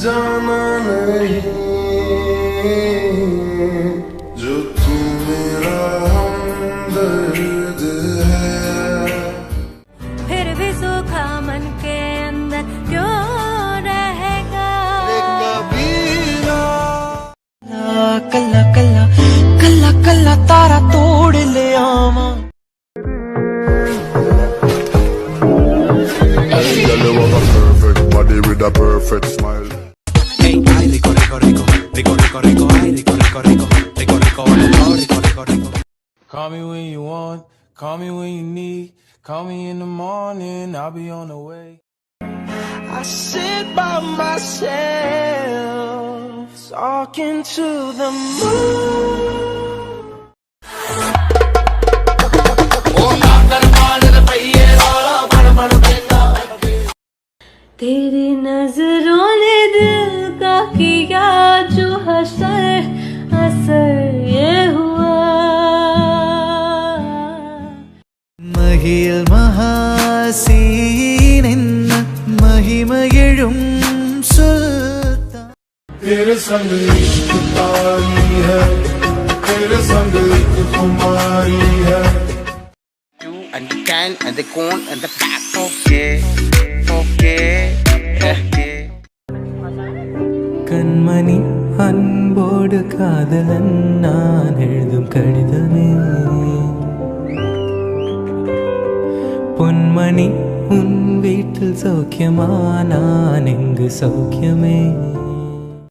जाना नहीं, जो तू मेरा हमदर्द है। फिर भी सूखा मन के अंदर क्यों रहेगा। कल्ला कल्ला कल्ला कल्ला तारा तोड़ ले आवा। Girl, you have a perfect body with a perfect smile. Hey, ay, rico, rico, rico, rico, rico, rico, ay, rico, rico, rico, rico, rico, rico, rico, rico, rico. Call me when you want, call me when you need. Call me in the morning, I'll be on the way. I sit by myself, talking to the moon. तेरी नजरों ने दिल का किया जो हसर, असर ये हुआ। மகிழ் மகாசீன் என்ன மகிமையெழும் சுல்தான். तेरे संग इश्क तारी है, तेरे संग एक खुमारी है। You and the can and the corn and the pack. Okay, okay, okay. கண்மணி அன்போடு காதலன் நான் எழுதும் கடிதமே. பொன்மணி உன் வீட்டில் சௌக்கியமா, நான் எங்கு சௌக்கியமே.